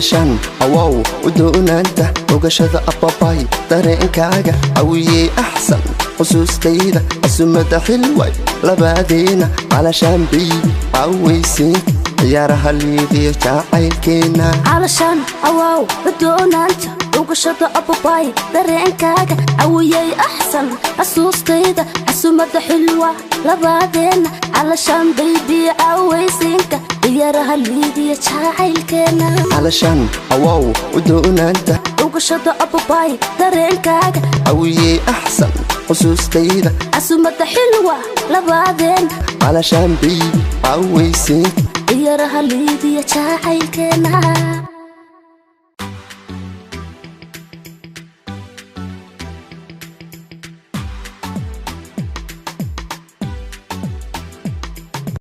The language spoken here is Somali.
Calashaan awow udoonaanta ogashada ababay dareenkaaga cawiyey axsan xusuustayda casumada xilway labadeena. Calashaan baby, cawaysiinka ciyaaraha liidiyo jacaylkeena. Calashaan awaaw cudoonaanta ugashada ababay dareenkaaga cawiyey axsan xasuustayda casumada xilwa labaadeena. Calashaan baby, cawaysiinka ciyaaraha liidiya jacaylkeena. Calashaan awow udoonaanta ugashada ababay dareenkaaga cawiyey axsan xusuustayda casumada xilwa labaadeena. Calashaan baby, cawaysiinka ciyaaraha liidiya jacaylkeena.